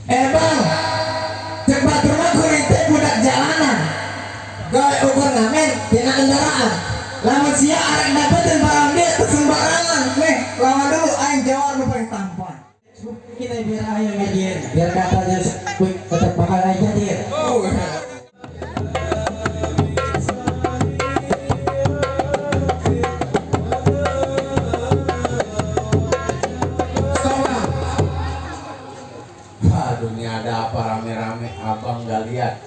Bang, cepat rumah kurite budak jalanan. Gawe ukur ngamen tina kendaraan. Lamun sia arek dapetin barang dia sembarangan. Nih, lawan dulu aing jawab nu paling tampan. Kita biar ayo ngajir, biar katanya quick tetap bakal aja dia. Dunia ada apa rame-rame, abang nggak lihat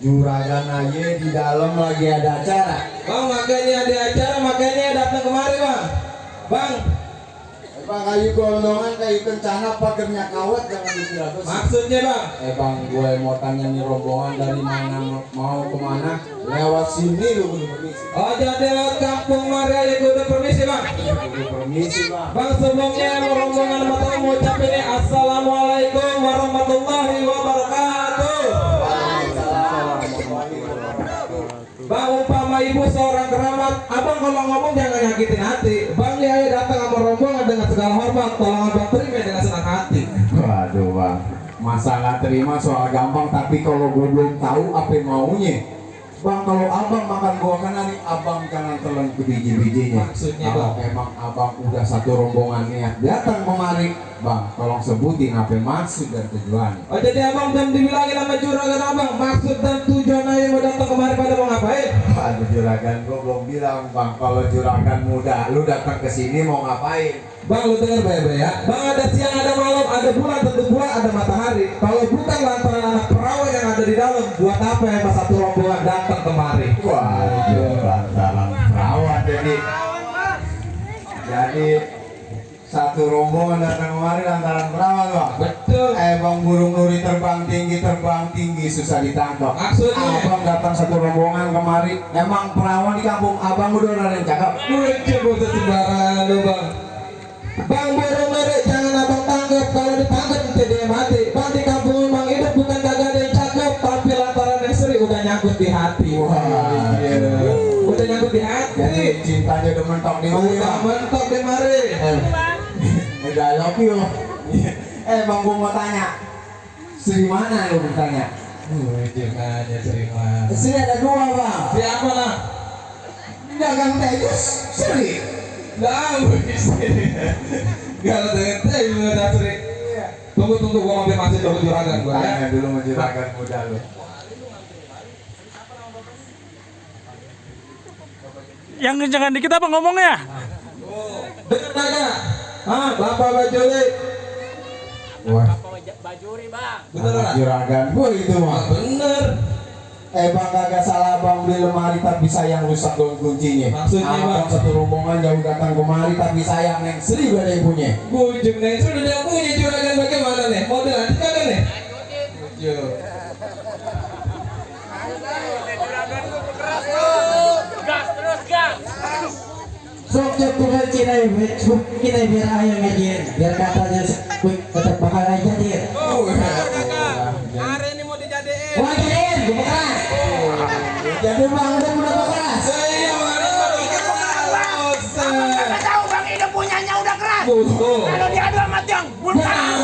juragan aja di dalam lagi ada acara. Bang, makanya ada acara, makanya datang kemari bang. Bang, kayu gondongan, kayu kencana, pagernya kawat, jangan dikira besi. Maksudnya bang? Bang, gue mau tanya nih rombongan dari mana mau kemana? Lewat sini lu kudu permisi. Oh, jadi lewat kampung Maria ya kudu permisi bang. Kudu permisi bang. Bang, sebelumnya rombongan mata mau ucapin ini assalamualaikum warahmatullahi wabarakatuh. Bang, umpama ibu seorang keramat, abang kalau ngomong jangan nyakitin hati. Bang, dia datang sama rombongan dengan segala hormat, tolong abang terima dengan senang hati. Waduh bang, masalah terima soal gampang, tapi kalau gue belum tahu apa maunya. Bang, kalau abang makan gua kan hari abang jangan telan ke biji-bijinya. Maksudnya kalau bang? Emang abang udah satu rombongan niat datang kemari, bang, tolong sebutin apa maksud dan tujuan. Oh, jadi abang belum dibilangin sama juragan abang maksud dan tujuan aja mau datang kemari pada mau ngapain? Aduh juragan, gua belum bilang bang, kalau juragan muda, lu datang ke sini mau ngapain? Bang, lu dengar baik-baik ya. Bang, ada siang, ada malam, ada bulan, tentu pula ada matahari. Kalau bukan lantaran anak perawan yang ada di dalam, buat apa ya pas satu rombongan datang kemari? Waduh, lantaran perawan jadi satu rombongan datang kemari lantaran perawan bang. Betul. Bang, burung nuri terbang tinggi susah ditangkap. Maksudnya? Abang datang satu rombongan kemari, emang perawan di kampung abang udah ada yang cakep. Coba sembarangan lu bang. Bang, burung merek jangan abang tangkap. Kalau ditangkap nanti dia mati. Bang, di kampung emang hidup bukan kagak ada yang cakep, tapi lantaran yang sering udah nyangkut di hati. Wah, iya. Udah nyangkut di hati. Jadi cintanya udah mentok di mari Udah bang. mentok di mari. Udah love you. Bang, gua mau tanya, Sri mana lu bertanya? Jangan aja sering lah. Sini ada dua bang. Siapa lah? Dagang tegus Sri. Tahu istri. Gak ada dengan teh juga dasri. Tunggu gua mampir masih dulu juragan gua ya. Tanya dulu sama juragan muda lu. Yang kencengan dikit apa ngomongnya? Dengar kagak? Hah, Bapak Bajuri. Wah, Bajuri bang. Bener lah. juragan gua itu mah. Bener. Bang, kagak salah bang, beli lemari tapi sayang rusak dong kuncinya. Maksudnya, abang bang? satu rombongan jauh datang kemari tapi sayang neng Sri gak ada yang punya. Bujung nih, sudah dia punya juragan bagaimana nih? Model nanti kagak nih? Bujung. Gas terus gas. Sok tukar Cina kita biar ayo ngajir, biar katanya quick tetap bakal aja dia. Hari ini mau dijadiin. Wah jadiin, gue keras. Jadi bang udah keras. Saya mana Nggak tahu bang, ini punyanya udah keras. Betul. Kalau diadu sama tiang, bulkan.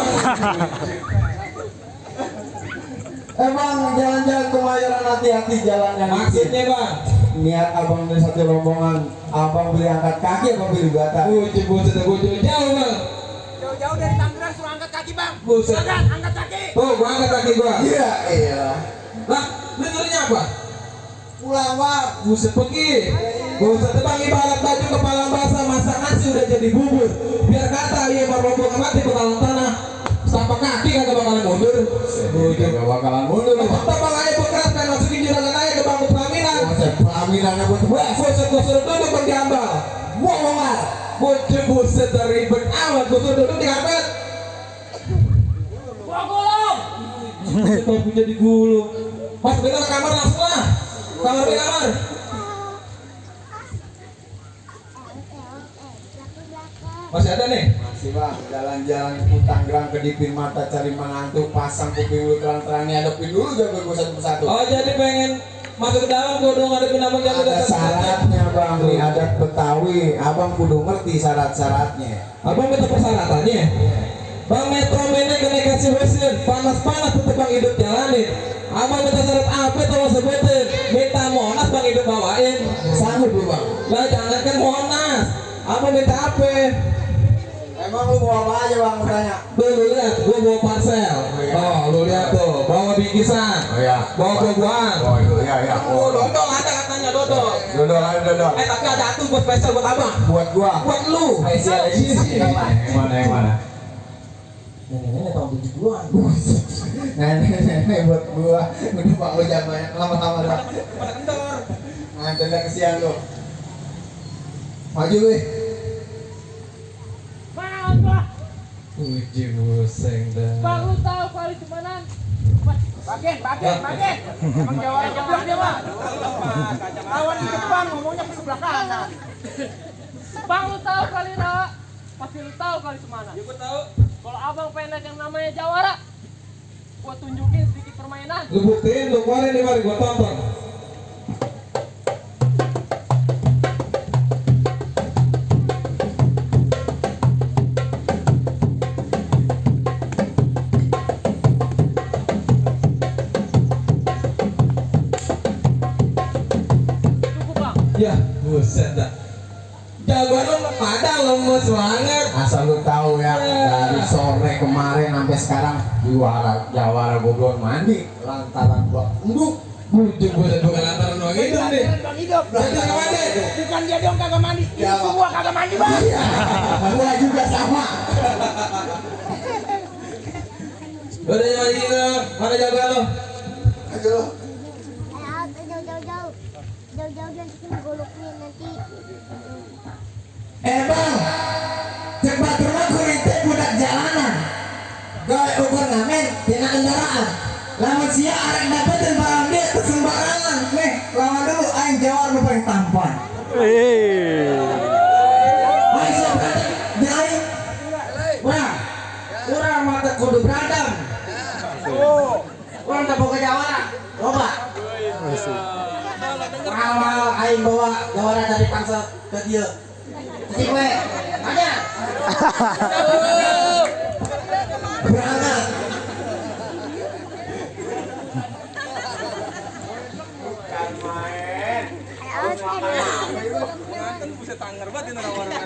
Bang, jalan-jalan Kemayoran hati-hati jalannya. Maksudnya bang? Niat abang dari satu rombongan, abang beli angkat kaki apa beli bata? Buset, jauh bang. Jauh-jauh dari Tangerang suruh angkat kaki bang. Buset. Juragan, angkat kaki. Tuh, gua angkat kaki gua. Iya, iya. Lah, dengernya apa? Pulang bang. Buset pergi. Buset bang, ibarat baju kepala basah masak nasi udah jadi bubur. Biar kata iya rombongan mati bakalan tanah. Setapak kaki kagak bakalan mundur. Bukan gak bakalan mundur. Tetap bang aja bekas kan masukin juragan aja ke bangku pelaminan. Pelaminan apa tuh? Wah, buset gua suruh duduk bang diambal. Buang longar. Buset ribet amat gua suruh duduk di karpet. Gua gulung. Buset bang jadi gulung. Mas kita ke kamar langsung lah. Kamar. Masih ada nih? Masih bang, jalan-jalan ke Tangerang ke Dipin Mata cari menantu, pasang kuping lu terang-terang nih, hadapin dulu jago gue satu persatu. Oh, jadi pengen masuk ke dalam gua dong ada abang jago Ada syaratnya bang, nih adat Betawi, abang kudu ngerti syarat-syaratnya. Abang minta persyaratannya? Bang Metro Mini kenaikkan isi mesin panas-panas tetep bang hidup jalanin. Abang minta syarat apa tolong sebutin. Minta Monas bang hidup bawain. Sanggup lu bang. Lah jangankan Monas, abang minta apa? Emang lu bawa apa aja bang? Tanya. Tuh lu lihat, gua bawa parcel. Oh, lu lihat tuh, bawa bingkisan, Oh ya. bawa buah-buahan. Oh iya ya. Oh, dodol ada katanya dodol. Dodol ayo dodol. Tapi ada satu buat spesial buat abang. Buat gua. Buat lu. Spesial edisi. Yang mana yang mana? Nenek tahun 70-an. Nenek buat gua. Udah bang lu jangan banyak lama-lama dah. Pada kendor. Nganter dah kesian lu. Maju weh. Bang, bang. Uji buseng dah. Bang, lu tahu kali cumanan? Bagen. Emang Jawara jeblok dia bang. Lawan di depan ngomongnya ke sebelah kanan. Bang, lu tahu kali Ra? Pasti lu tahu kali cumanan. Ya gua tahu. Kalau abang pendek yang namanya Jawara, gua tunjukin sedikit permainan. Lu buktiin, lu keluarin nih mari gua tonton. Cukup bang. Ya, buset dah. Jagoan lu pada lemes banget. Asal lu tahu ya, dari sore kemarin sampai sekarang Jawara gua belum mandi lantaran gua enduk. Bujuk buset bukan lantaran doang hidup nih. Bang hidup. Jadi kemana? Bukan dia dong kagak mandi. Ini Ya, Bang. semua kagak mandi bang. Gua juga sama. Udah jangan hidup. Mana jagoan lu? Ayo. Jauh-jauh nanti kena goloknya nanti. Bang, coba rumah kurite budak jalanan. Gawe ukur ngamen, tina kendaraan. Lamun sia arek dapetin barang dia sembarangan. Nih, lawan dulu aing Jawar nu paling tampan. Aing siap berarti di aing. Wah, urang mata kudu beradam. Urang tak boga Jawara. Coba. Awal aing bawa Jawara dari Pansel ke dieu. Cik we, aja. Berangkat. Buset tanger banget ini orang-orang.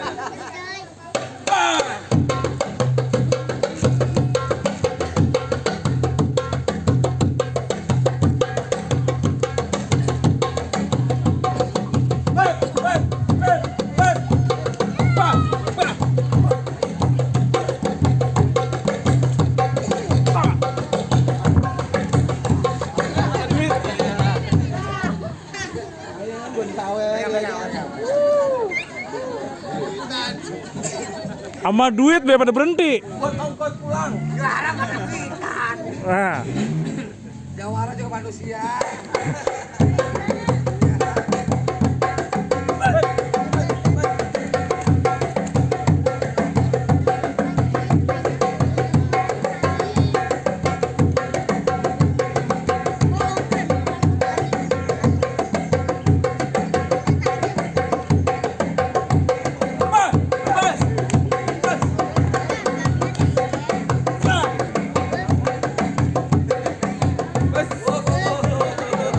Sama duit daripada berhenti. Buat ongkos pulang. Jarang ada ikan. Nah, Jawara juga manusia.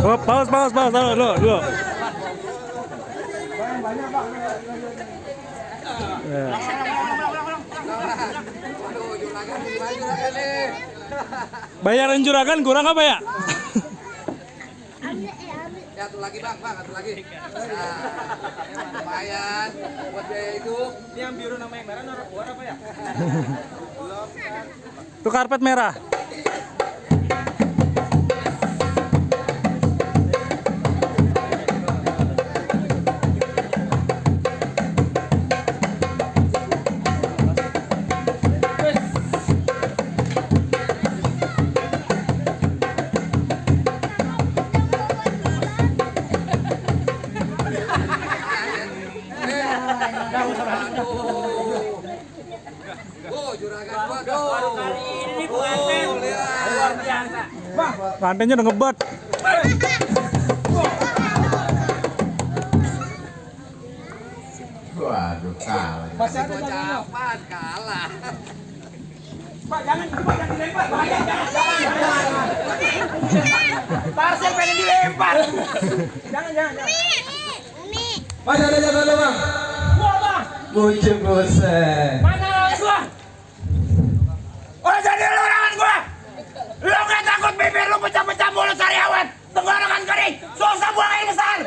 oh, paus, dulu. Ya. Bayaran juragan kurang apa ya? Ya satu lagi bang, satu lagi. Nah, lumayan buat biaya itu. Ini yang biru nama yang merah naruh keluar apa ya? Itu karpet merah. Oh, juragan gua tuh. Ini pengantin. Luar biasa. Rantingnya udah ngebat. Waduh, kalah. Masih ada Gocapan kalah. Pak, jangan dilempar. Umi. Mas ada jaga lu bang. Gua bang. Bucuk buset. Mana lawan gua? Oh jadi lu lawan gua. Lu nggak takut bibir lu pecah-pecah mulut sariawan, tenggorokan kering, susah buang air besar.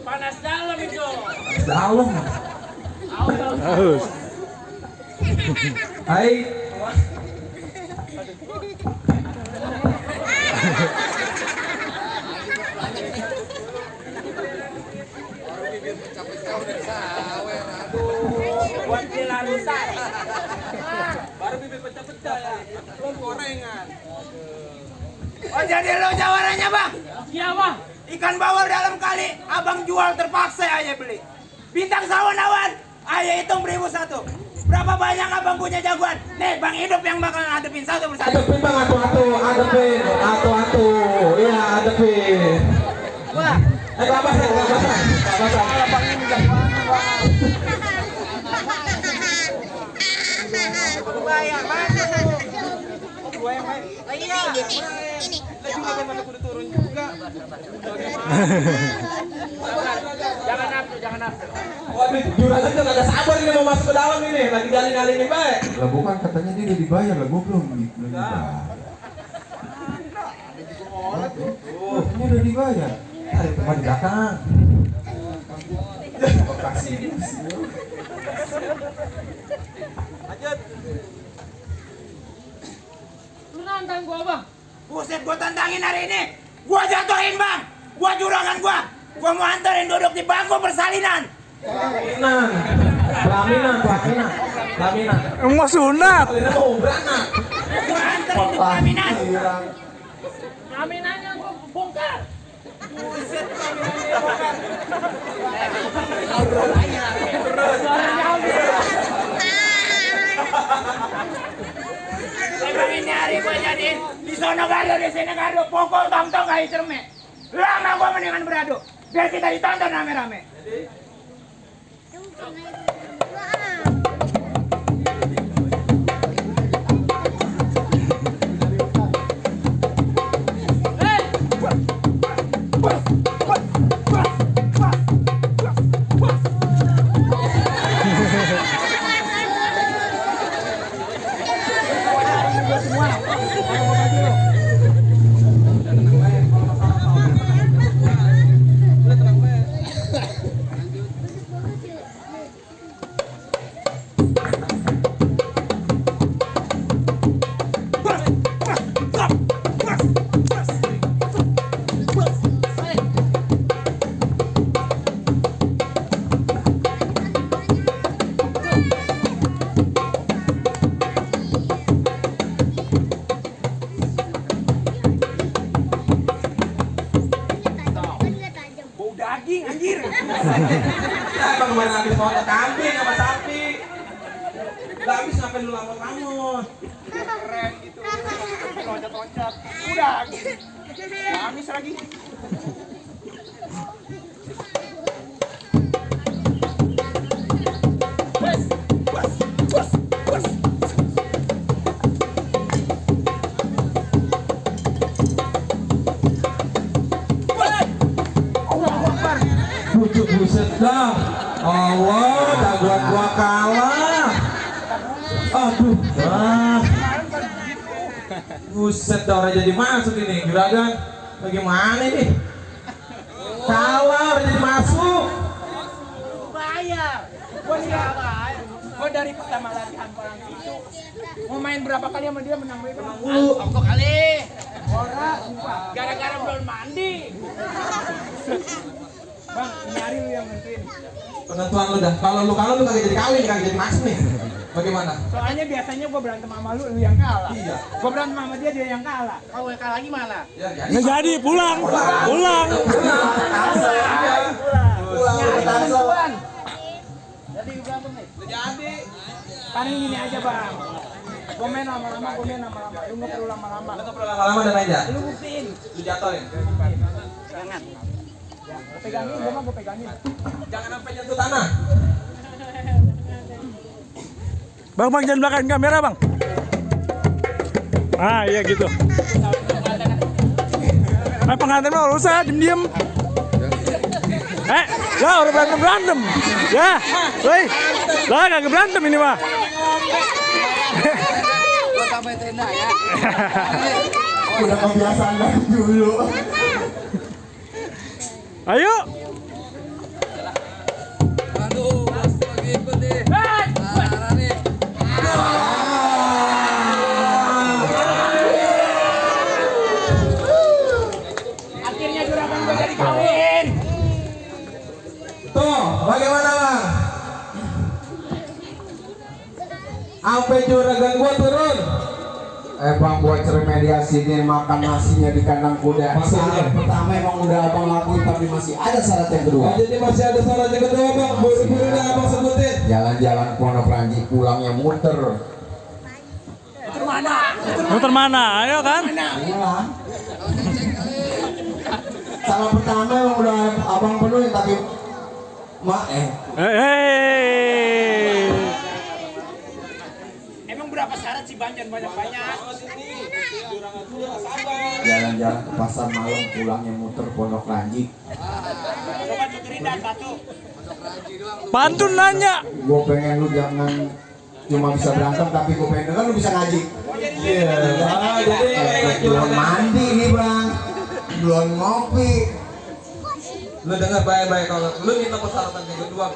Panas dalam itu. Dalam. Hai. Buat gila rusak. Oh jadi lu jawarannya bang? Iya bang. Ikan bawal dalam kali, abang jual terpaksa ayah beli. Bintang sawan-awan, ayah hitung 1.001. Berapa banyak abang punya jagoan? Nih bang hidup yang bakal ngadepin satu persatu. Adepin bang, adepin. Iya adepin. Wah, Kelabasan. kalau bang ini jagoan bang. Bayar, masuk. Gua yang main. Lagi ya. Ini. Lagi makan mana kudu turun juga. Jangan nafsu. Waduh, juragan tuh gak ada sabar ini mau masuk ke dalam ini. Lagi gali-gali baik. Lah bukan katanya dia udah dibayar lah, gua belum dibayar. Katanya udah dibayar. Ada teman di belakang. Makasih. Lu nantang gua bang. Buset, gua tantangin hari ini. Gua jatuhin bang. Gua juragan gua. Gua mau anterin duduk di bangku persalinan. Pelaminan. Mau sunat. Pelaminan mau beranak. Gua anterin di pelaminan. Aminannya gua bongkar. Buset, pelaminannya bongkar. Suaranya habis. Emang ini hari gua jadiin di sono gado, di sini gado. Pokok tong-tong kayak cerme. Lama gua mendingan beradu. Biar kita ditonton rame-rame. Bau daging anjir. Apa kemarin habis makan kambing sama sapi? Udah habis ngapain lu lamun-lamun? Keren gitu. Loncat-loncat. Udah. Amis lagi. Bucuk buset dah. Allah, jagoan gua kalah. Aduh, buset dah orang jadi masuk ini juragan. Bagaimana ini? Kalah orang jadi masuk. Bayar. Gua siapa? Gua dari pertama latihan perang itu. Mau main berapa kali sama dia menang berapa? Satu kali. Orang gara-gara belum mandi. Bang, ini hari lu yang nentuin. Penentuan lu dah. Kalau lu kalah lu kagak jadi kawin, kagak jadi masuk nih. Bagaimana? Soalnya biasanya gua berantem sama lu yang kalah. Iya. Gua berantem sama dia yang kalah. Kalau yang kalah gimana? Ya, jadi. Nggak jadi, pulang. Pulang. Jadi berantem nih. Jadi. Paling gini aja bang. Gua main lama-lama. Lu nggak perlu lama-lama. Lu nggak perlu lama-lama dan aja. Lu buktiin. Lu jatuhin. Jangan. Gua pegangin, gua pegangin. Jangan sampai nyentuh tanah. Bang, jangan belakang kamera, Bang. Ah, iya gitu. Pengantin mah usah diem-diem. Lah orang berantem. Ya. Woi. Lah kagak berantem ini mah. Gua tambahin tenda ya. Udah kebiasaan dari dulu. Ayo. Aduh, bos lagi ikut nih. Parah nih. Akhirnya juragan gua jadi kawin. Tuh, bagaimana bang? Sampai juragan gua turun. Bang buat remediasi nih makan nasinya di kandang kuda. Maksudnya? Syarat pertama emang udah abang lakuin tapi masih ada syarat yang kedua. Nah, jadi masih ada syarat yang kedua bang. Buru-buru dah abang sebutin. Jalan-jalan ke Pondok Ranji pulangnya muter. Muter mana? Ayo kan? Pulang. Syarat pertama emang udah abang penuhin tapi Emang berapa syarat sih Banjan banyak-banyak? jalan-jalan ke pasar malam pulangnya muter Pondok Ranji. Coba tukerin dan batu. Pantun nanya. Gue pengen lu jangan cuma bisa berantem tapi gue pengen denger lu bisa ngaji. Iya. Jadi Belum mandi nih bang, belum ngopi. lu dengar baik-baik, kalau lu minta persyaratan yang kedua,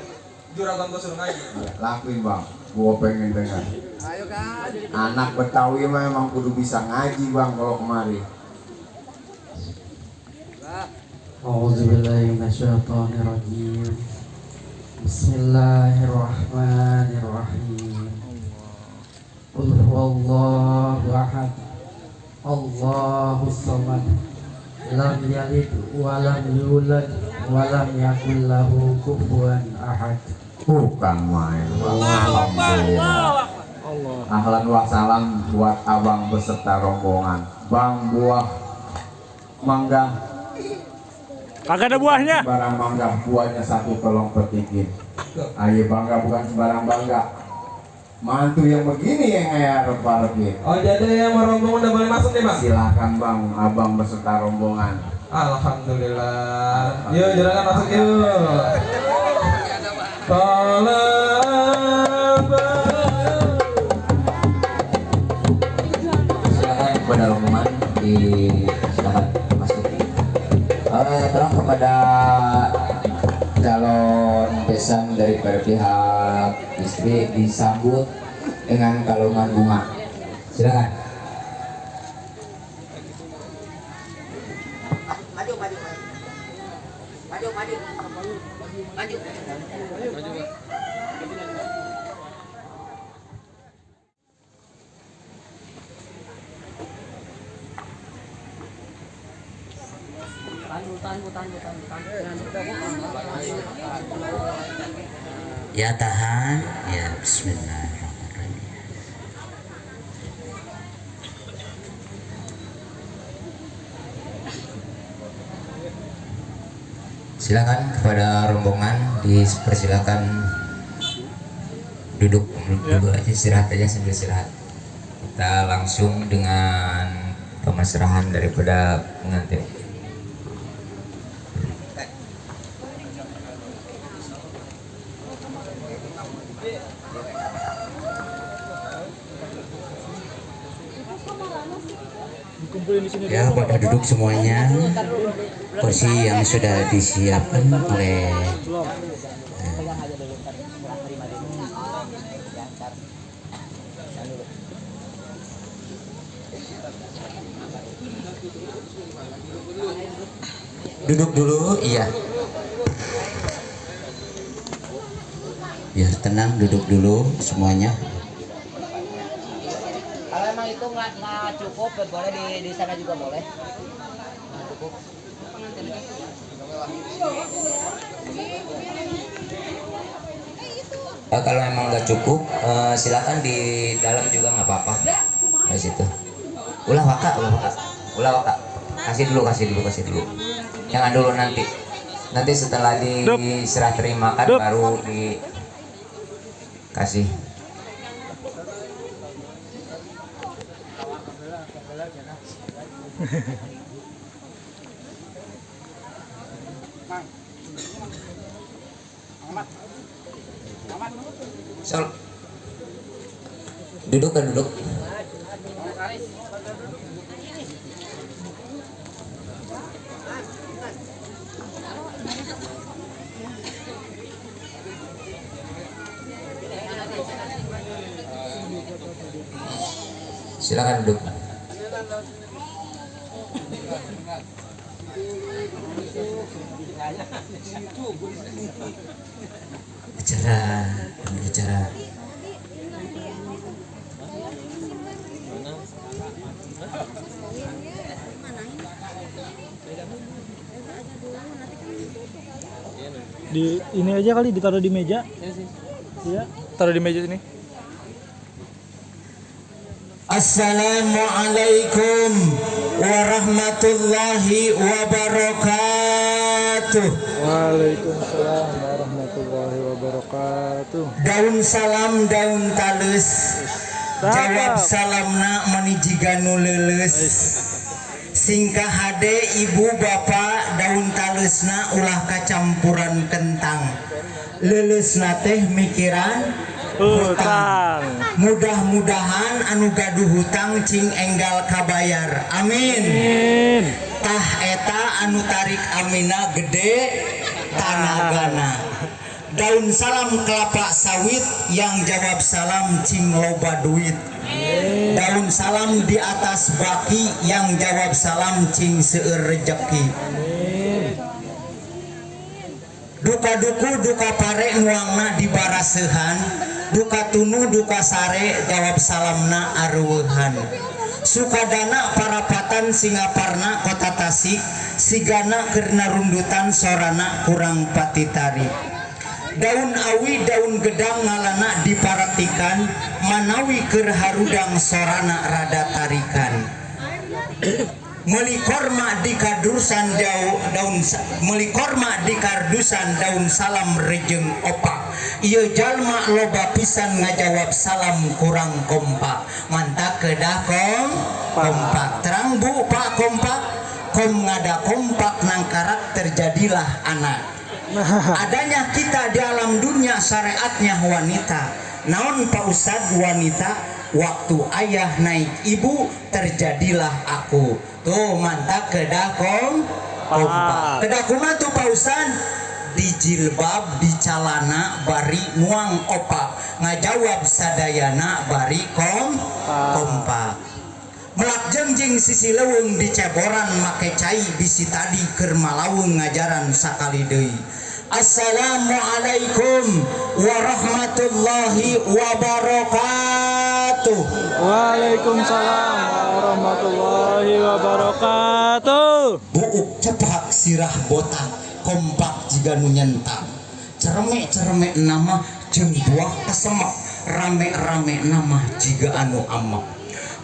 juragan gua suruh ngaji. Lakuin bang, gue pengen denger. Ayo kan. Anak Betawi memang kudu bisa ngaji bang kalau kemari. A'udzubillahi minasyaitonirrajim. Bismillahirrahmanirrahim. Qul huwallahu ahad. Allahus samad. Lam yalid wa lam yulad wa lam yakul lahu kufuwan ahad. Bukan main bang. Alhamdulillah. Ahlan wa salam buat abang beserta rombongan. Bang buah mangga. Kagak ada buahnya. Barang mangga buahnya satu tolong petikin. Ayo bangga bukan sembarang bangga. Mantu yang begini yang kayak rempah-rempah. Oh jadi yang mau rombongan udah boleh masuk nih bang? Silakan bang, abang beserta rombongan. Alhamdulillah. Yuk juragan masuk yuk. Silakan kepada rombongan silakan masuk. Tolong kepada calon besan daripada pihak istri disambut dengan kalungan bunga. Silakan. Ya tahan, ya bismillahirrahmanirrahim. Silakan kepada rombongan dipersilakan duduk dulu aja, istirahat aja sambil istirahat. Kita langsung dengan pemasrahan daripada pengantin. Ya, pada duduk semuanya. Kursi yang sudah disiapkan oleh duduk dulu, iya. Biar tenang, duduk dulu semuanya. Kalau emang itu nggak cukup, boleh di sana juga boleh. Cukup. Kalau emang nggak cukup, silakan di dalam juga nggak apa-apa. Di situ. Ulah waka. Kasih dulu. Jangan dulu nanti. Nanti setelah diserah terimakan baru dikasih. Sol. Duduk kan duduk. Silakan duduk. Bicara. Di ini aja kali ditaruh di meja. Iya, taruh di meja sini. Assalamualaikum warahmatullahi wabarakatuh. Waalaikumsalam warahmatullahi wabarakatuh. Daun salam daun talus. Jawab salamna manijiga nu leuleus. Singkah hade ibu bapak daun talusna ulah kacampuran kentang. Leuleusna teh mikiran hutang. Mudah-mudahan anu gaduh hutang cing enggal kabayar. Amin. Tah eta anu tarik amina gede tanagana. Daun salam kelapa sawit yang jawab salam cing loba duit. Daun salam di atas baki yang jawab salam cing seueur rejeki. Duka duku duka pare nuangna dibarasehan, duka tunu duka sare jawab salamna arueuhan. Sukadana parapatan Singaparna kota Tasik, sigana kerna rundutan sorana kurang patitari. Daun awi daun gedang ngalana diparatikan, manawi keur harudang sorana rada tarikan. Melikorma di kardusan daun salam rejeng opak. Ieu jalma loba pisan ngajawab salam kurang kompak. Mantap kedah kompak. Terang bu pak kompak. Kom ngada kompak nang karakter jadilah anak. Adanya kita di alam dunia syariatnya wanita. Naon Pak Ustad wanita? Waktu ayah naik ibu terjadilah aku. Tuh mantap kedah kompak. Kedah kumaha tuh Pak Ustad? Di jilbab di calana bari nuang opak. Ngajawab sadayana bari kompak. Melak jengjing sisi leuweung di ceboran make cai bisi tadi keur malawung ngajaran sakali deui. Assalamualaikum warahmatullahi wabarakatuh. Waalaikumsalam warahmatullahi wabarakatuh. Buuk cepak sirah botak kompak jiga nu nyentak. Cereme nama jeung buah kesemek rame-rame nama jiga anu amak.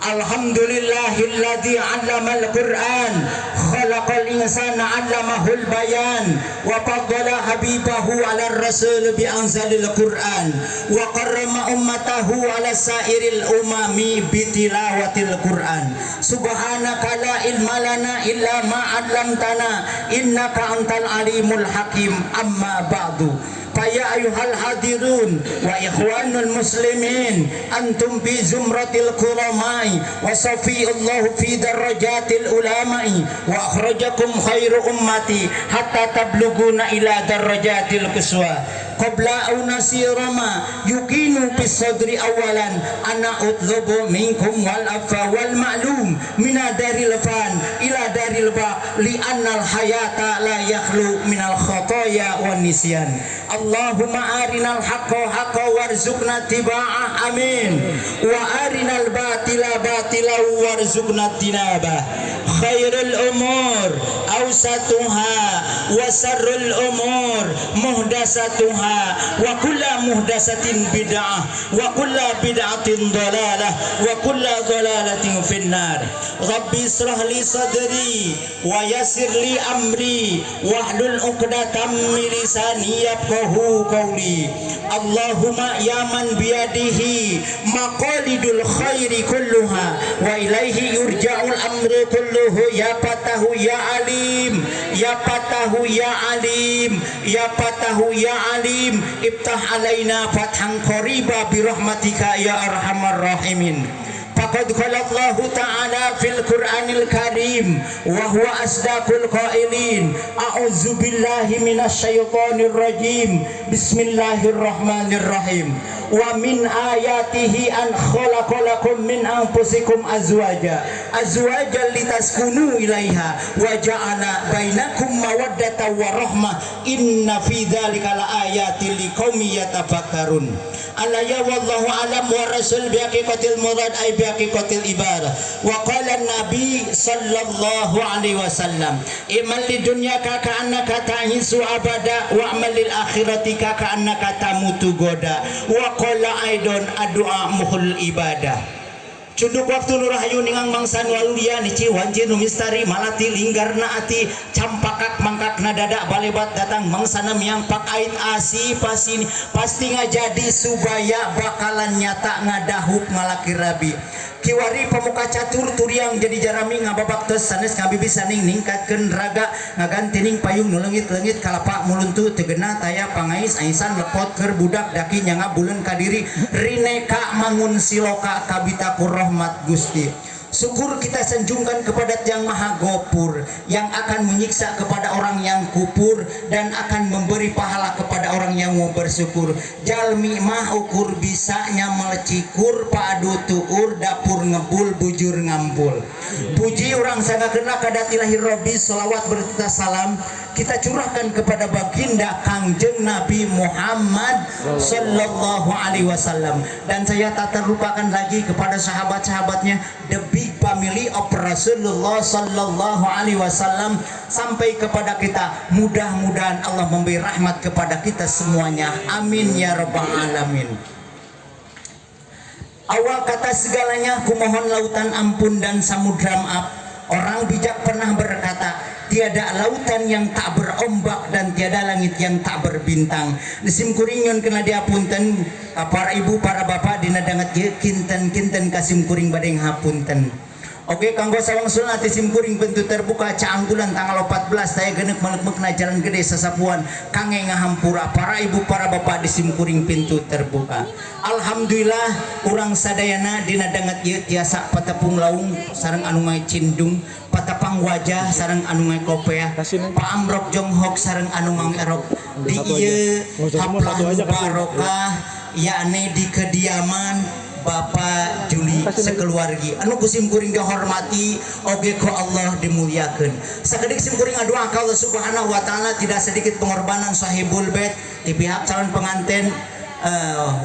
Alhamdulillahilladzi 'allamal Qur'an khalaqal insana 'allamahul bayan wa faddala habibahu 'alar rasul bi anzalil Qur'an wa karrama ummatahu 'ala sairil umami bi tilawatil Qur'an. Subhanaka la ilma lana illa ma 'allamtana innaka antal alimul hakim. Amma ba'du. Faya ayuhal hadirun wa ikhwanul muslimin antum fi zumratil kuramai wa safiyallahu fi darajatil ulamai wa akhrajakum khairu ummati hatta tabluguna ila darajatil quswa. Qabla au nasirama yukinu bis sadri awalan ana utlubu minkum wal afa wal ma'lum mina daril fan ila daril ba li annal hayata la yakhlu minal khataya wan nisyan. Allahumma arinal haqqa haqqa warzuqna tiba'ah amin wa arinal batila batila warzuqna tinabah. Khairul umur awsatuha wa sarrul umur muhdasatuha wa kullu muhdasatin bid'ah wa kullu bid'atin dalalah wa kullu dalalatin finnar. Rabbi israh li sadri wa yassir li amri wahlul 'uqdatam min lisani yafqahu qawli. Allahumma ya man biyadihi maqalidul khairi kulluha wa ilaihi yurja'ul amru kulluhu ya fatahu ya alim alim, ya Fatahu ya alim, ya Fatahu ya alim, iftah alaina fathan qariba bi rahmatika ya arhamar rahimin. Faqad qala Allah Ta'ala fil Qur'anil Karim wa huwa asdaqul qailin. A'udzu billahi minasy syaithanir rajim. Bismillahirrahmanirrahim. Wa min ayatihi an khalaqalakum min anfusikum azwaja litaskunu ilaiha wa ja'ala bainakum mawaddatan wa rahmah. Inna fi dzalika laayatil liqaumin yatafakkarun. Alaya wallahu alam wa rasul bihaqiqatil murad ay bihaqiqatil ibadah. Wa qala nabi sallallahu alaihi wasallam, imal lid dunyaka ka'annaka ta'isu abada wa amal lil akhirati ka'annaka tamutu goda. Wa qala aidon addu'a muhul ibadah. Cunduk waktu nurahayu ningang mangsan walulia nici wanji numistari malati linggarna ati campakak mangkak nadada balebat datang mangsana miang pak ait asi pasini pasti ngajadi subaya bakalan nyata ngadahup ngalaki rabi kiwari pemuka catur turiang jadi jarami ngababak tos sanes ngabibi saning ningkatkeun raga ngagantining payung nu leungit-leungit kalapa muluntu tegena taya pangais aisan lepot keur budak daki nyanga buleun kadiri rineka mangun siloka kabitakur rahmat Gusti. Syukur kita sanjungkan kepada Yang Maha Gopur yang akan menyiksa kepada orang yang kupur dan akan memberi pahala kepada orang yang mau bersyukur. Jalmi mah ukur bisanya melecikur padu tuur dapur ngebul bujur ngampul. Puji orang sangat kena kadat ilahi Robi salawat bertita salam kita curahkan kepada baginda Kangjeng Nabi Muhammad sallallahu alaihi wasallam, dan saya tak terlupakan lagi kepada sahabat-sahabatnya, the big family of Rasulullah sallallahu alaihi wasallam, sampai kepada kita. Mudah-mudahan Allah memberi rahmat kepada kita semuanya, amin ya rabbal alamin. Awal kata segalanya, kumohon lautan ampun dan samudra maaf. Orang bijak pernah berkata, tiada lautan yang tak berombak dan tiada langit yang tak berbintang. Disim kuringon kena diapunten para ibu para bapak dina dangat ye kinten kasim kuring badeng hapunten. Oke, kanggo sawangsul nanti sim kuring pintu terbuka caanggulan tanggal 14 saya genek menek-mekna jalan gede sasapuan kange ngahampura para ibu para bapak di sim kuring pintu terbuka. Alhamdulillah urang sadayana dina dangat ye tiasa patapung laung sareng anu ngai cindung, patapang wajah sareng anu ngai kopea, pa amrok jonghok sareng anu ngai erok di ieu haplah barokah yakni di kediaman Bapak Juli sekeluargi anu kusim kuring dihormati oge ku Allah dimuliakeun. Sakedik sim kuring adoa ka Allah Subhanahu wa taala tidak sedikit pengorbanan sahibul bait di pihak calon pengantin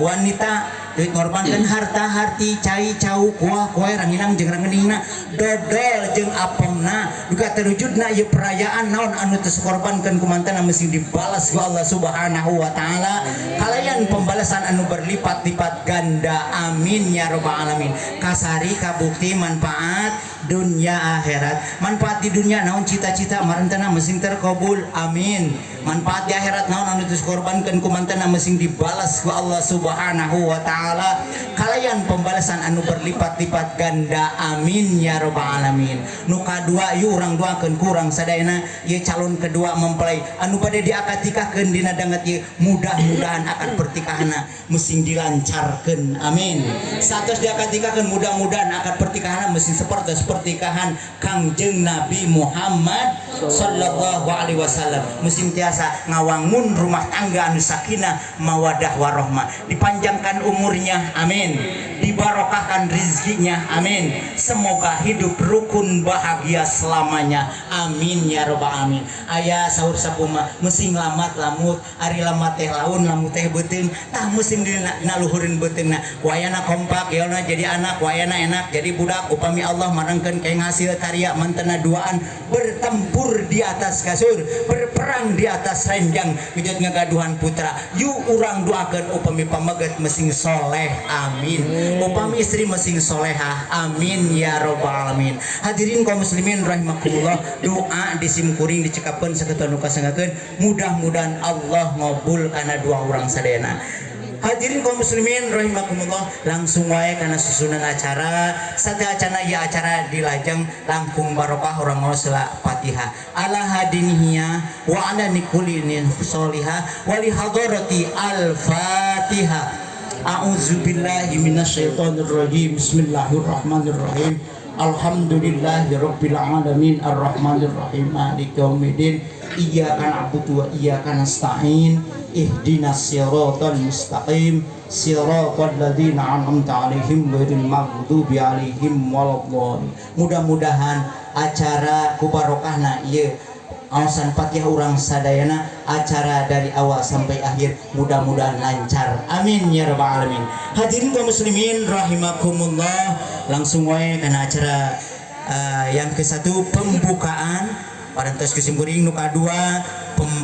wanita ngorbankeun harta harti cai cau kuah kue ranginang jeung rangeningna dodol jeung apongna duka terwujudna ieu perayaan naon anu teu sakorbankeun ku mantanna mesti dibalas ku Allah Subhanahu wa taala kalayan pembalasan anu berlipat-lipat ganda, amin ya rabbal alamin. Kasari kabukti manfaat dunia akhirat. Manfaat di dunia naon cita-cita marantana mesti terkabul, amin. Manfaat di akhirat naon anu teu sakorbankeun ku mantanna mesti dibalas ku Allah Subhanahu wa taala kalayan pembalasan anu berlipat-lipat ganda, amin ya rabbal alamin. Nu kadua ieu urang doakeun kurang sadayana ieu calon kedua mempelai anu bade diakadikahkeun dina dangat ieu mudah-mudahan akad pertikahanna mesti dilancarkeun, amin. Satos diakadikahkeun mudah-mudahan akad pertikahanna mesti seperti pertikahan Kangjeng Nabi Muhammad sallallahu alaihi wasallam, mesti tiasa ngawangun rumah tangga anu sakinah mawadah warahmah, dipanjangkan umurnya, amin, dibarokahkan rizkinya, amin. Semoga hidup rukun bahagia selamanya, amin ya rabbal alamin. Aya sahur sapuma mesti nglamat lamut ari lamat teh laun lamut teh beuteung tah mesti dinaluhureun beuteungna wayana kompak yeuna jadi anak wayana enak jadi budak upami Allah marangkeun kaeng hasil karya mantena duaan bertempur di atas kasur berperang di atas ranjang wujud ngagaduhan putra yu urang doakeun upami pameget mesing soleh, amin. Upami istri mesing solehah, amin ya rabbal alamin. Hadirin kaum muslimin rahimakumullah, doa di sim kuring dicekapeun sakeuteu anu kasangakeun mudah-mudahan Allah ngabul kana dua urang sadayana. Hadirin kaum muslimin rahimakumullah, langsung wae karena susunan acara sateacana ya acara dilajeng langkung barokah orang ngosla Fatihah ala hadinihya wa ala nikulinin sholihah wa li hadarati al-Fatihah. A'udzubillahi minasyaitonirrajim. Bismillahirrahmanirrahim. Alhamdulillahirabbil alamin arrahmanirrahim maliki yaumiddin. Iyyaka na'budu wa iyyaka nasta'in. Ihdinas siratal mustaqim siratal ladzina an'amta 'alaihim ghairil maghdubi 'alaihim waladdallin. Mudah-mudahan acara ku barokahna ieu awasan Fatihah urang sadayana, acara dari awal sampai akhir mudah-mudahan lancar, amin ya rabbal alamin. Hadirin kaum muslimin rahimakumullah, langsung wae kana acara yang ke-1 pembukaan parantos kesimpuring nu kadua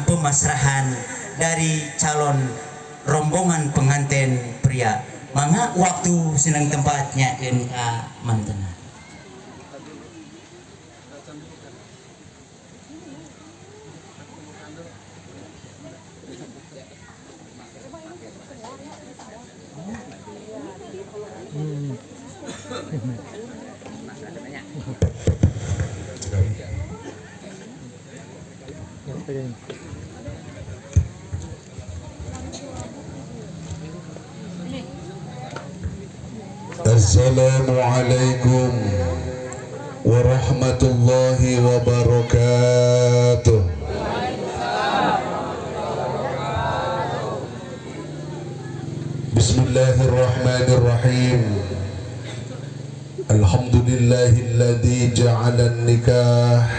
pemasrahan dari calon rombongan pengantin pria. Mangga waktu senang tempatnya ka mantena. Assalamualaikum warahmatullahi wabarakatuh. Bismillahirrahmanirrahim. Alhamdulillahilladzi ja'ala an-nikah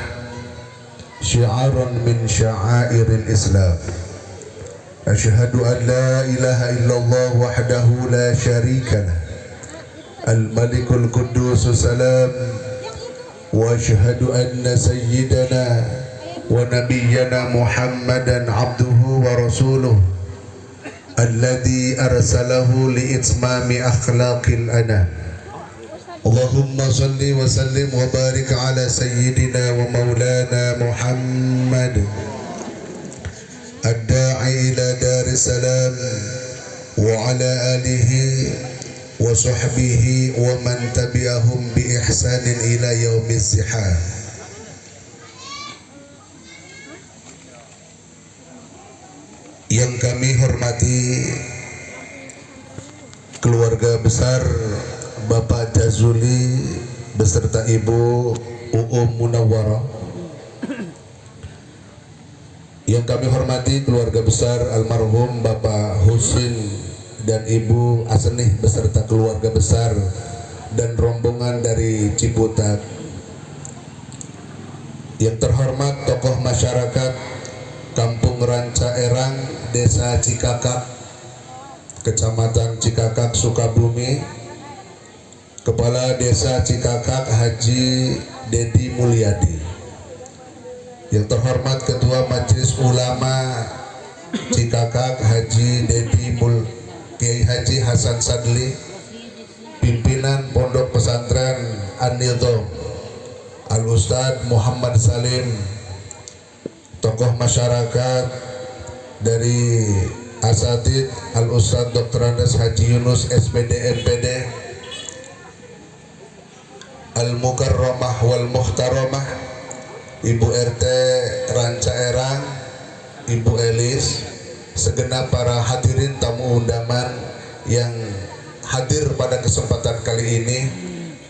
syi'aran min sya'airil Islam. Asyhadu an la ilaha illallah wahdahu la syarika lah. Al-Malikul Quddus Salam. Wa asyhadu anna sayyidana wa nabiyyana Muhammadan abduhu wa rasuluh alladzi arsalahu li'itmami akhlaqil anam. Allahumma salli wa sallim wa barik ala sayyidina wa maulana Muhammad ad-da'i ila daris salam wa ala alihi wa sahbihi wa man tabi'ahum bi ihsanin ila yaumiz zihab. Yang kami hormati keluarga besar Bapak Jazuli beserta Ibu Munawwarah. Yang kami hormati keluarga besar almarhum Bapak Husin dan Ibu Asnih beserta keluarga besar dan rombongan dari Ciputat. Yang terhormat tokoh masyarakat Kampung Ranca Erang, Desa Cikakak, Kecamatan Cikakak, Sukabumi, Kepala Desa Cikakak Haji Dedi Mulyadi. Yang terhormat Ketua Majelis Ulama Cikakak Haji Dedi Mulyadi, Kiai Haji Hasan Sadli, pimpinan Pondok Pesantren An-Nidham Al-Ustadz Muhammad Salim, tokoh masyarakat dari Asatid Al-Ustadz Dr. Andes Haji Yunus SPD MPD, Al-Mukarramah wal Muhtaramah, Ibu RT Ranca Erang, Ibu Elis, segenap para hadirin tamu undangan yang hadir pada kesempatan kali ini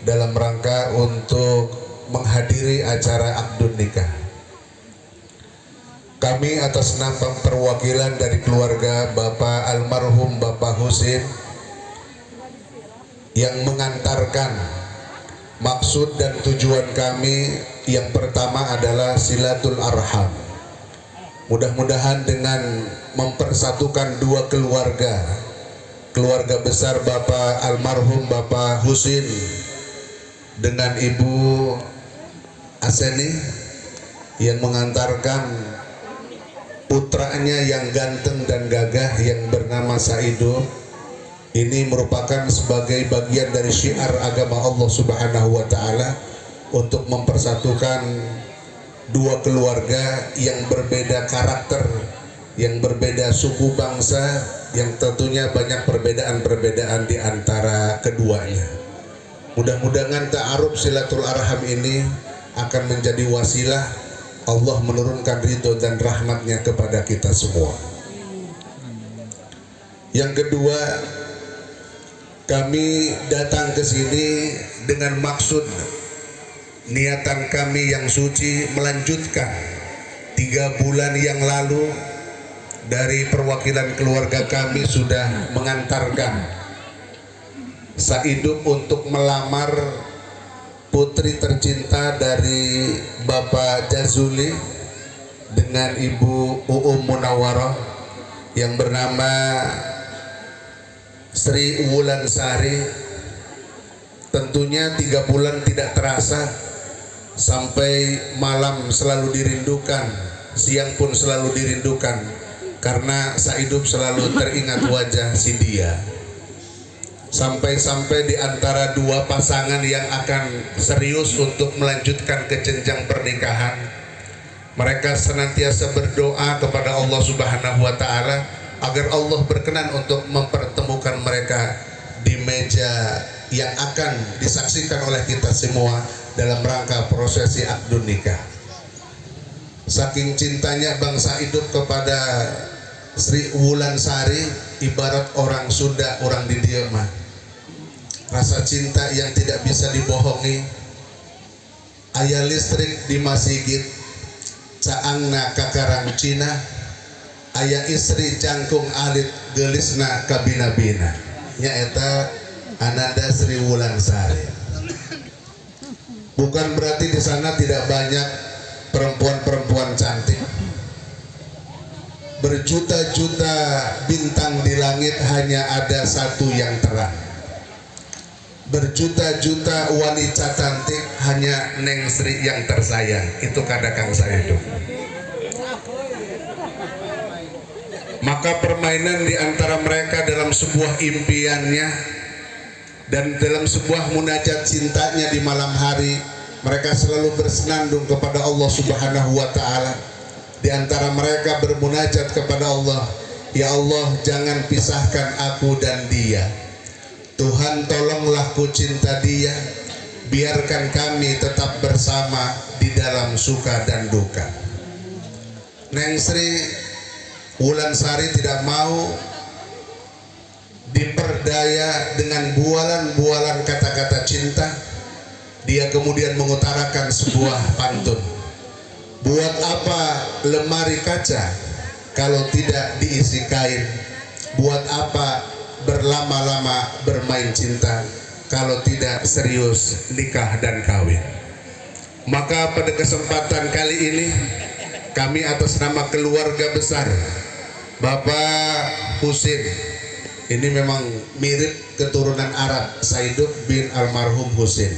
dalam rangka untuk menghadiri acara akdun nikah. Kami atas nama perwakilan dari keluarga Bapak almarhum Bapak Husin yang mengantarkan maksud dan tujuan kami yang pertama adalah silatul arham. Mudah-mudahan dengan mempersatukan dua keluarga, keluarga besar Bapak almarhum Bapak Husin dengan Ibu Aseni yang mengantarkan putranya yang ganteng dan gagah yang bernama Saidul, ini merupakan sebagai bagian dari syiar agama Allah Subhanahu wa taala untuk mempersatukan dua keluarga yang berbeda karakter, yang berbeda suku bangsa, yang tentunya banyak perbedaan-perbedaan di antara keduanya. Mudah-mudahan ta'aruf silatul arham ini akan menjadi wasilah Allah menurunkan ridho dan rahmatnya kepada kita semua. Yang kedua, kami datang ke sini dengan maksud niatan kami yang suci melanjutkan 3 bulan yang lalu dari perwakilan keluarga kami sudah mengantarkan Saidub untuk melamar putri tercinta dari Bapak Jazuli dengan Ibu Munawwarah yang bernama Sri Wulansari. Tentunya 3 bulan tidak terasa, sampai malam selalu dirindukan, siang pun selalu dirindukan, karena Saidub selalu teringat wajah si dia. Sampai-sampai di antara 2 pasangan yang akan serius untuk melanjutkan ke jenjang pernikahan, mereka senantiasa berdoa kepada Allah Subhanahu wa Ta'ala agar Allah berkenan untuk mempertemukan mereka di meja yang akan disaksikan oleh kita semua dalam rangka prosesi akdun nikah. Saking cintanya Bang Saidub kepada Sri Wulansari, ibarat orang Sunda, orang di dia mah, rasa cinta yang tidak bisa dibohongi. Aya listrik di masjid, caangna kakarang Cina, aya istri cangkung alit gelisna kabina-bina, nyaeta Ananda Sri Wulansari. Bukan berarti di sana tidak banyak perempuan-perempuan cantik. Berjuta-juta bintang di langit, hanya ada satu yang terang. Berjuta-juta wanita cantik, hanya Neng Sri yang tersayang. Itu kata Kang Saidub. Maka permainan di antara mereka dalam sebuah impiannya dan dalam sebuah munajat cintanya di malam hari, mereka selalu bersenandung kepada Allah Subhanahu wa Ta'ala. Di antara mereka bermunajat kepada Allah, ya Allah, jangan pisahkan aku dan dia. Tuhan, tolonglah ku cinta dia, biarkan kami tetap bersama di dalam suka dan duka. Neng Sri Wulansari tidak mau diperdaya dengan bualan-bualan kata-kata cinta. Dia kemudian mengutarakan sebuah pantun. Buat apa lemari kaca kalau tidak diisi kain? Buat apa berlama-lama bermain cinta kalau tidak serius nikah dan kawin? Maka pada kesempatan kali ini, kami atas nama keluarga besar Bapak Husin, ini memang mirip keturunan Arab, Saidub bin almarhum Husin.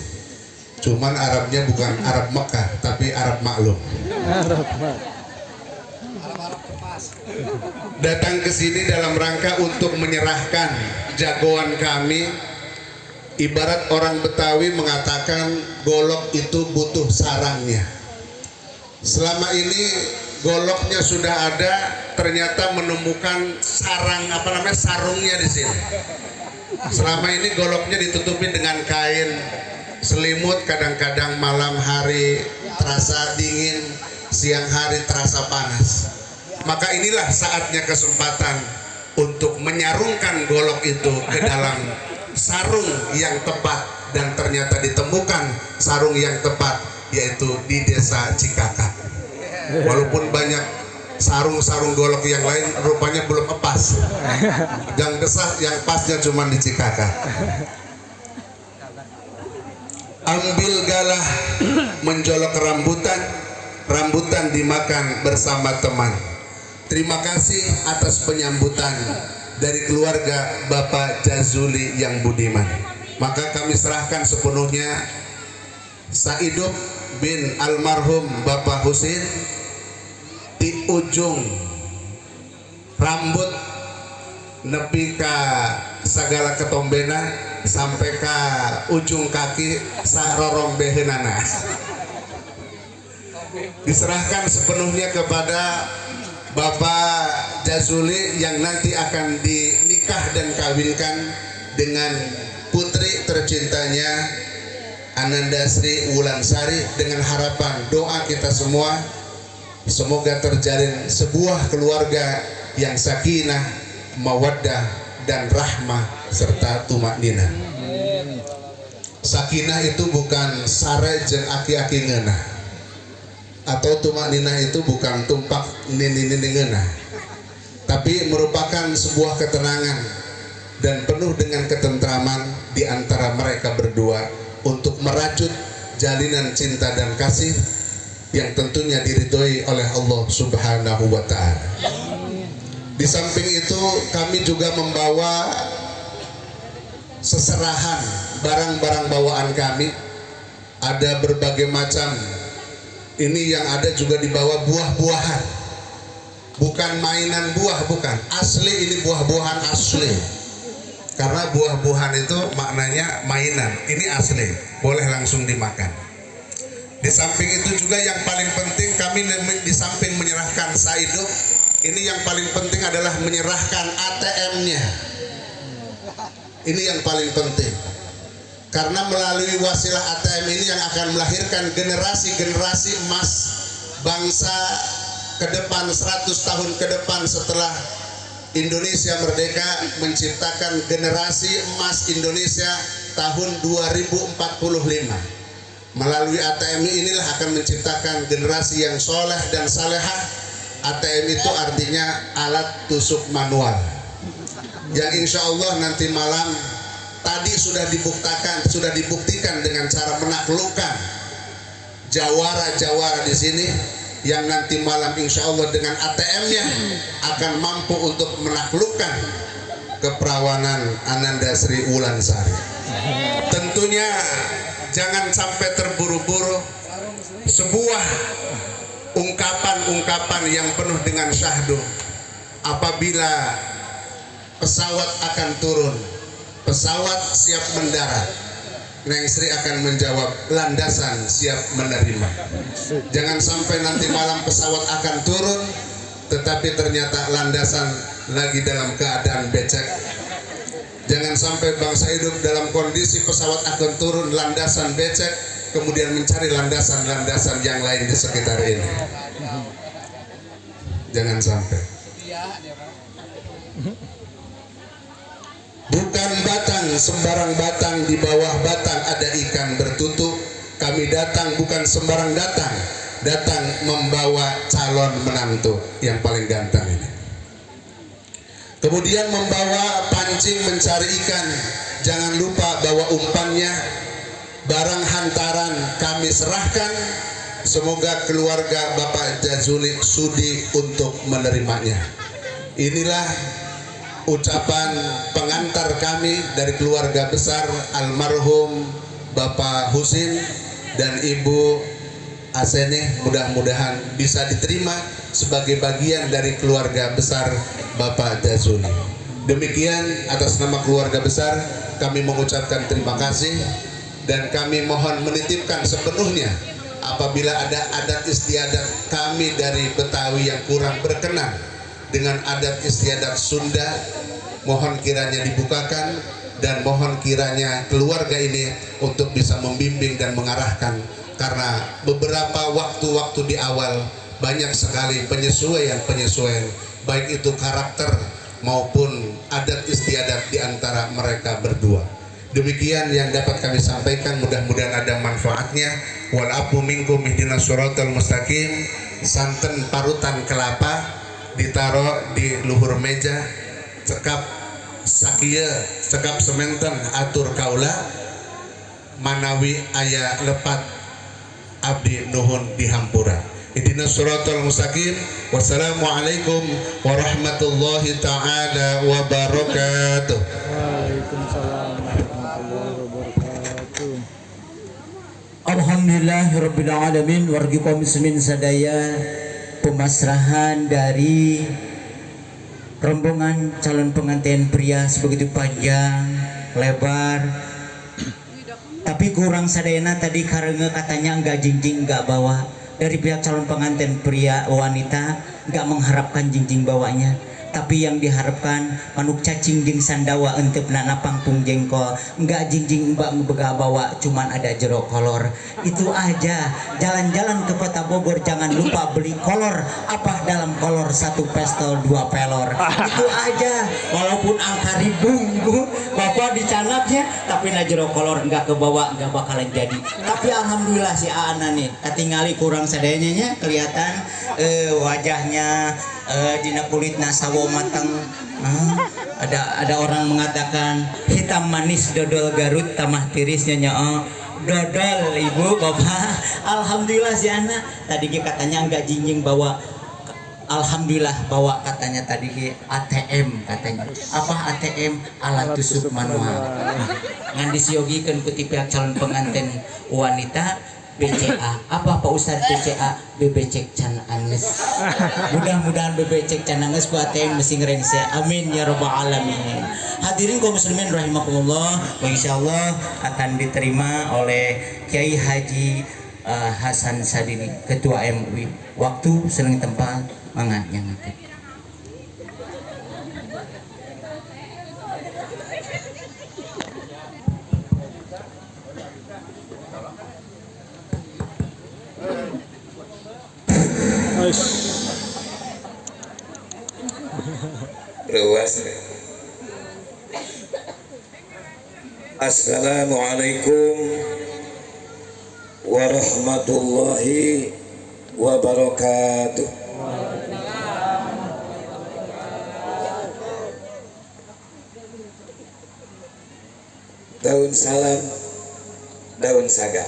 Cuman Arabnya bukan Arab Mekah, tapi Arab maklum. Datang ke sini dalam rangka untuk menyerahkan jagoan kami. Ibarat orang Betawi mengatakan golok itu butuh sarangnya. Selama ini goloknya sudah ada, ternyata menemukan sarungnya di sini. Selama ini goloknya ditutupin dengan kain, selimut, kadang-kadang malam hari terasa dingin, siang hari terasa panas. Maka inilah saatnya kesempatan untuk menyarungkan golok itu ke dalam sarung yang tepat, dan ternyata ditemukan sarung yang tepat, yaitu di desa Cikakak. Walaupun banyak sarung-sarung golok yang lain, rupanya belum pas. Yang desah, yang pasnya cuma di Cikakak. Ambil galah menjolok rambutan, rambutan dimakan bersama teman. Terima kasih atas penyambutan dari keluarga Bapak Jazuli yang budiman. Maka kami serahkan sepenuhnya Saidub bin almarhum Bapak Husin di ujung rambut nepi ka segala ketombena sampai ke ujung kaki sarorong behenana. Diserahkan sepenuhnya kepada Bapak Jazuli yang nanti akan dinikah dan kawinkan dengan putri tercintanya Ananda Sri Wulansari, dengan harapan doa kita semua semoga terjalin sebuah keluarga yang sakinah, mawaddah dan rahmah serta tumakninah. Sakinah itu bukan sare jeung aki-aki ngeunah, atau tumakninah itu bukan tumpak nini-nini ngeunah, tapi merupakan sebuah ketenangan dan penuh dengan ketentraman di antara mereka berdua untuk merajut jalinan cinta dan kasih yang tentunya diridhoi oleh Allah Subhanahu wa Ta'ala. Di samping itu kami juga membawa seserahan barang-barang bawaan kami. Ada berbagai macam. Ini yang ada juga dibawa buah-buahan. Bukan mainan buah, bukan. Asli, ini buah-buahan asli. Karena buah-buahan itu maknanya mainan. Ini asli, boleh langsung dimakan. Di samping itu juga yang paling penting, kami di samping menyerahkan saido, ini yang paling penting adalah menyerahkan ATM-nya. Ini yang paling penting. Karena melalui wasilah ATM ini yang akan melahirkan generasi-generasi emas bangsa ke depan, 100 tahun ke depan setelah Indonesia merdeka, menciptakan generasi emas Indonesia tahun 2045. Melalui ATM inilah akan menciptakan generasi yang soleh dan salehah. ATM itu artinya alat tusuk manual, yang insya Allah nanti malam tadi sudah dibuktikan dengan cara menaklukkan jawara-jawara di sini, yang nanti malam insya Allah dengan ATM-nya akan mampu untuk menaklukkan keperawanan Ananda Sri Wulansari. Tentunya jangan sampai terburu-buru. Sebuah ungkapan-ungkapan yang penuh dengan syahdu. Apabila pesawat akan turun, pesawat siap mendarat, Neng Sri akan menjawab, landasan siap menerima. Jangan sampai nanti malam pesawat akan turun tetapi ternyata landasan lagi dalam keadaan becek. Jangan sampai bangsa hidup dalam kondisi pesawat akan turun, landasan becek, kemudian mencari landasan-landasan yang lain di sekitar ini. Jangan sampai. Bukan batang, sembarang batang, di bawah batang ada ikan bertutup. Kami datang bukan sembarang datang, datang membawa calon menantu yang paling ganteng ini. Kemudian membawa pancing mencari ikan. Jangan lupa bawa umpannya. Barang hantaran kami serahkan. Semoga keluarga Bapak Jazuli sudi untuk menerimanya. Inilah ucapan pengantar kami dari keluarga besar almarhum Bapak Husin dan Ibu Aseneh. Mudah-mudahan bisa diterima sebagai bagian dari keluarga besar Bapak Jazuli. Demikian atas nama keluarga besar kami mengucapkan terima kasih, dan kami mohon menitipkan sepenuhnya apabila ada adat istiadat kami dari Betawi yang kurang berkenan dengan adat istiadat Sunda, mohon kiranya dibukakan, dan mohon kiranya keluarga ini untuk bisa membimbing dan mengarahkan, karena beberapa waktu-waktu di awal banyak sekali penyesuaian, baik itu karakter maupun adat istiadat di antara mereka berdua. Demikian yang dapat kami sampaikan, mudah-mudahan ada manfaatnya. Wal afu minkum ihdinas shiratal mustaqim. Santen parutan kelapa ditaruh di luhur meja, cekap sakieu, cekap sementen atur kaula manawi aya lepat abdi nuhun dihampura. Ihdinas shiratal mustaqim. Wassalamualaikum warahmatullahi taala wabarakatuh. Waalaikumsalam warahmatullahi wabarakatuh. Alhamdulillahirabbil alamin. Wargi kaum muslimin sadaya, pemasrahan dari rombongan calon pengantin pria sebegitu panjang lebar, tapi kurang sadayana tadi karena katanya enggak jinjing enggak bawa dari pihak calon pengantin pria wanita nggak mengharapkan jingjing bawanya, tapi yang diharapkan manuk cacing jeung sandawa untuk nanapang pung jengkol, enggak jingjing mbak ngebega bawa cuman ada jero kolor. Itu aja. Jalan-jalan ke kota Bogor jangan lupa beli kolor, apa dalam kolor 1 pistol 2 pelor. Itu aja. Walaupun angka ribung bu bapak dicanaknya, tapi na jero kolor enggak kebawa, enggak bakalan jadi. Tapi alhamdulillah si Aana nih katingali kurang sadayanya kelihatan wajahnya dina kulitna sawo matang. Ada orang mengatakan hitam manis dodol Garut tamah tirisnya nyaa. Dodol ibu bapak. Alhamdulillah si anak tadi katanya enggak jinjing bawa. Alhamdulillah bawa katanya tadi ATM katanya. Apa ATM? Alat tusuk manual. Ngan disiogikeun ku ti pihak calon pengantin wanita BCA. Apa Pak Ustadz BCA? Bebecek can anges. Mudah-mudahan bebecek can anges ku ATM mesti ngerengse. Amin ya rabbal alamin. Hadirin kaum muslimin rahimakumullah, insyaallah akan diterima oleh Kiai Haji Hasan Sadini, Ketua MUI. Waktu seneng tempat mangga nyangakeun. Luas. Assalamualaikum warahmatullahi wabarakatuh. Daun salam, daun saga.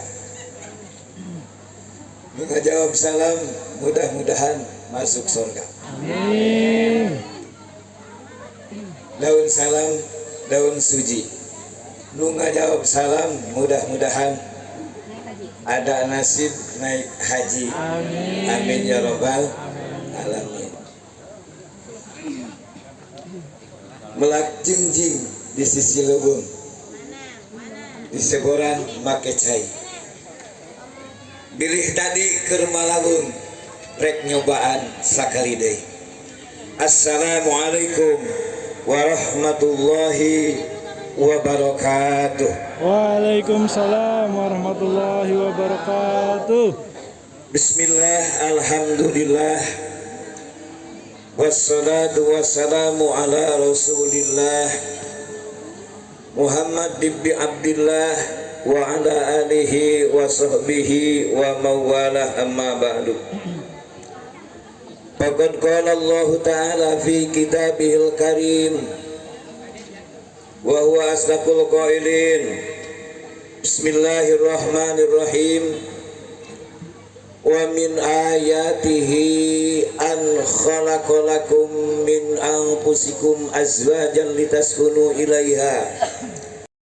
Jawab salam, mudah-mudahan masuk surga. Amin. Daun salam, daun suji. Lu ngajawab salam, mudah-mudahan ada nasib naik haji. Amin. Amin ya robbal alamin. Melak jingjing di sisi lubung, di seboran make cai. Bilih tadi ke rumah labung, rek nyobaan sakali deui. Assalamualaikum warahmatullahi wabarakatuh. Waalaikumsalam warahmatullahi wabarakatuh. Bismillah, alhamdulillah, wassalatu wassalamu ala rasulillah Muhammad ibn Abdillah wa ala alihi wa sahbihi wa mawalah, amma ba'du. Faqad qala Allah ta'ala fi kitabihil karim wa huwa asdaqul qailin. Bismillahirrahmanirrahim. Wa min ayatihi an khalaqalakum min anfusikum azwajan litaskunu ilaiha